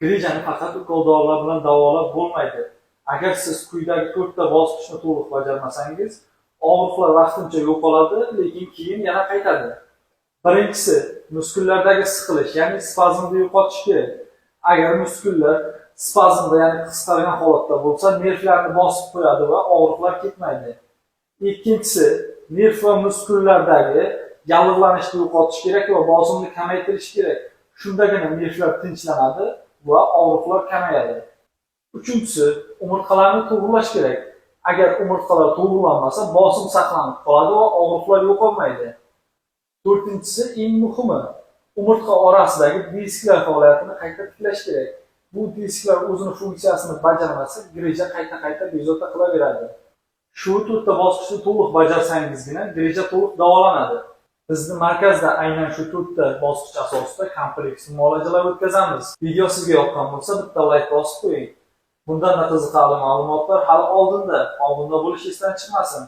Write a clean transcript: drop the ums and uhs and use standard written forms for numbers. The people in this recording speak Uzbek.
Grijani faqat ukol dorilar bilan davolab bo'lmaydi. Agar siz quyidagi to'rtta bosqichni to'liq bajarmasangiz, og'riqlar vaqtincha yo'qoladi, lekin keyin yana qaytadi. Birinchisi, muskullardagi siqilish, ya'ni spazmni yo'qotish kerak. Agar muskullar spazmda, ya'ni qisqargan holatda bo'lsa, nervlarni bosib qo'yadi va og'riqlar ketmaydi. Ikkinchisi, nerv va muskullardagi yallig'lanishni yo'qotish kerak va bosimni kamaytirish kerak. Shundagina nervlar tinchlanadi va og'riqlar kamayadi. Uchinchisi, umurtqalarni to'g'rilash kerak. Agar umurtqalar to'g'rilanmasa, bosim saqlanib qoladi va og'riqlar yo'qolmaydi. To'rtinchisi, eng muhimi, umurtqa orasidagi disklar faoliyatini qayta tiklash kerak. Bu disklar o'zini funksiyasini bajarmasa, grija qayta-qayta bezovta qilaveradi. Shu to'rtta bosqichni to'liq bajarsangizgina grija to'liq davolanadi. Bizni markazda aynan shu to'rtta bosqich asosida kompleks muolajalar o'tkazamiz. Video sizga yoqqan bo'lsa, bitta layk bosib qo'ying. Bundan qiziqarli ma'lumotlar hali oldinda. Obuna bo'lish esdan chiqmasin.